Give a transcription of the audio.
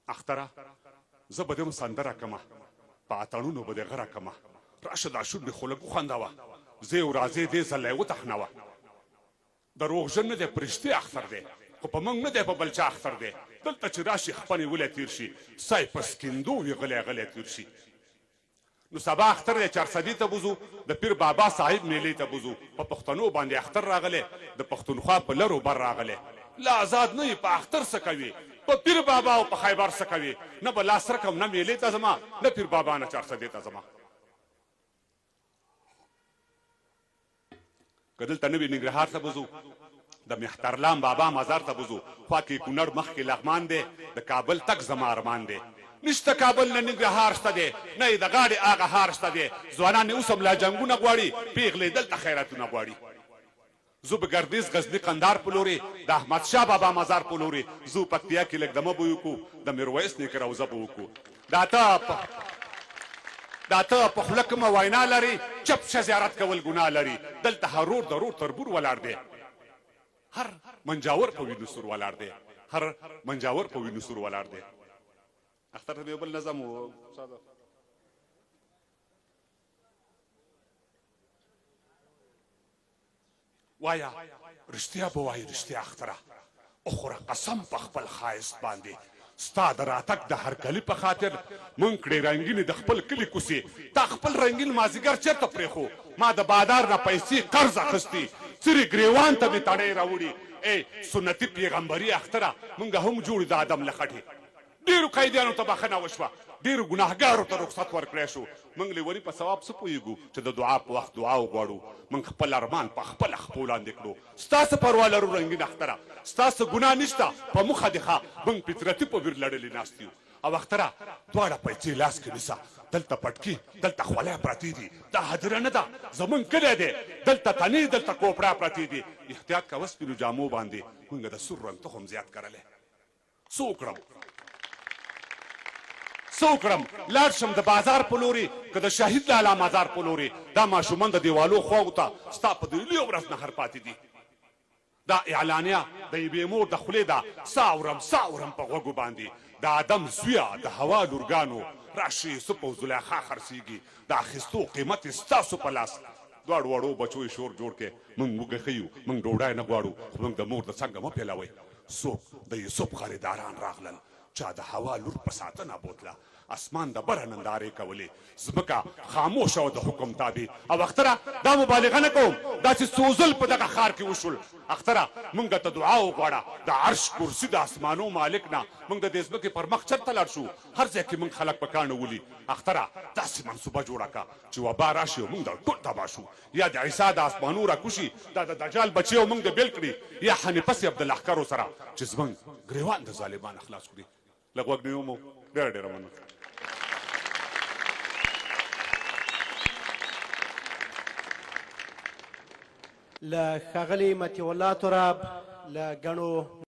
اختره زه به دې هم سندره کمه، په اتڼونو به دې غره کمه، راشه دا شونډې خو لږ وخندوه، ځې او راځې دې ځل یې وتخنوه. دروغجن نه دی په رښتیا اختر دی، خو په موږ نه دی په بل چا اختر دی، دلته چې راشي خپه نیولی تېر شي، سا یې په سکیندو وي غلی غلی تېر شي. نو سبا اختر دی چارسدې ته به ځو، د پیر بابا صاحب میلې ته به ځو، په پښتنو باندې اختر راغلی، د پښتونخوا په لر و بر راغلی، لا ازاد نه یې په اختر څه کوې، په پیر بابا او په خیبر څه کوې، نه به لاس رکم نه میلې ته ځمه، نه پیر بابا نه چارسدې ته ځمه. که دلته نه وي ننګرهار ته به ځو، د مهترلام بابا مزار ته به ځو، خوا کې کونړ مخکې لغمان دی، د کابل تګ زما ارمان دی. نشته کابل نه ننګرهار شته دی، نه یې د غاړې هغه هار شته دی، ځوانان یې اوس هم لا جنګونه غواړي، پېغلې دلته خیراتونه غواړي. ځو به ګردیز غزني قندهار په لورې، د احمد شاه بابا مزار په لورې ځو، پکتیا کې لږ دمه به وکړو، د میرویس نیکه روضه به وکړو. دا ته په دا ته په خوله کومه وینا لرې، چپ شه زیارت کول ګناه لري، دلته هر رور د رور تربور ولاړ دی، هر منجاور په وینو سور ولاړ دی، هر منجاور په وینو سور ولاړ دی. اختر ته مې یو بل نظم و ساده. وايه رښتیا به وایې رښتیا اختره وخوره قسم په خپل ښایست باندې ستا د راتګ د هرکلي په خاطر مونږ کړې رنګینې د خپل کلي کوڅې تا خپل رنګین مازیګر چېرته پرېښو ما د بادار نه پیسې قرض اخیستي څیرې ګریوان ته مې تڼۍ راوړي ای سنتي پیغمبري اختره مونږ هم جوړ یو د آدم له خټې ډېرو قیدیانو ته بخښنه وشوه، ډېرو ګناهګارو ته رخصت ورکړی شو. موږ لېوني په ثواب څه پوهېږو چې د دعا په وخت دعا وغواړو؟ موږ خپل ارمان په خپله خپو لاندې کړو. ستا څه پروا لرو رنګین اختره؟ ستا څه ګناه نشته، په موخه دې ښه، موږ فطرتي په ویر لړلي ناست یو. او اختره دواړه پيڅې لاس کې نیسه، دلته پټکي، دلته خولۍ پرتې دي، دا هدیره نه ده، زموږ کلی دی، دلته تنې، دلته کوپړا پرتې دي. احتیاط کوه سپینو جامو باندې، موږ د سور رنګ تخم زیات کرلی. څه وکړم څه وکړم لاړ شم د بازار په لوري که د شهید لالا مزار په لوري. دا ماشومان د دیوالو خواو ته ستا په دې لویه ورځ نهر پاتې دي. دا اعلانیه د یوې مور د خولې ده، څه اورم څه اورم په غوږو باندې د آدم زویه د حوا لورګانو راشي یوسف او زلیخا خرڅیږي د اخیستو قیمت یې ستاسو په لاس. دواړو وړو بچو یې شور جوړ کړ، موږ وږي ښه یو، موږ ډوډی نه غواړو، خو موږ د مور د څنګه مه پیلوئ. څوک د یوسف خریداران راغلل، چا د حوا لور په ساتنه بوتله، اسمان د بره نندارې کولې، ځمکه خاموشه وه د حکم تابع. او اختره دا مبالغه نه کوم، داسې څو ځل په دغه ښار کې وشول. اختره مونږ ته دعا وغواړه د عرش کرسي د اسمانو مالک نه، مونږ د دې ځمکې پر مخ چرته لاړ شو، هر ځای کې مونږ خلک په کاڼو ولي. اختره داسې منصوبه جوړه که چې وبا راشي او مونږ دا ټول تباه شو، یا د عیسی د اسمانو راکوشي دا د دجال بچي او مونږ د بیل کړي، یا حنیفه صیب د لښکرو سره چې زمونږ ګریوان د ظالمانه خلاص کړي. له غوږ نیو مو ډیره ډیره مننه. له ښاغلي مطیع الله تراب، له ګڼو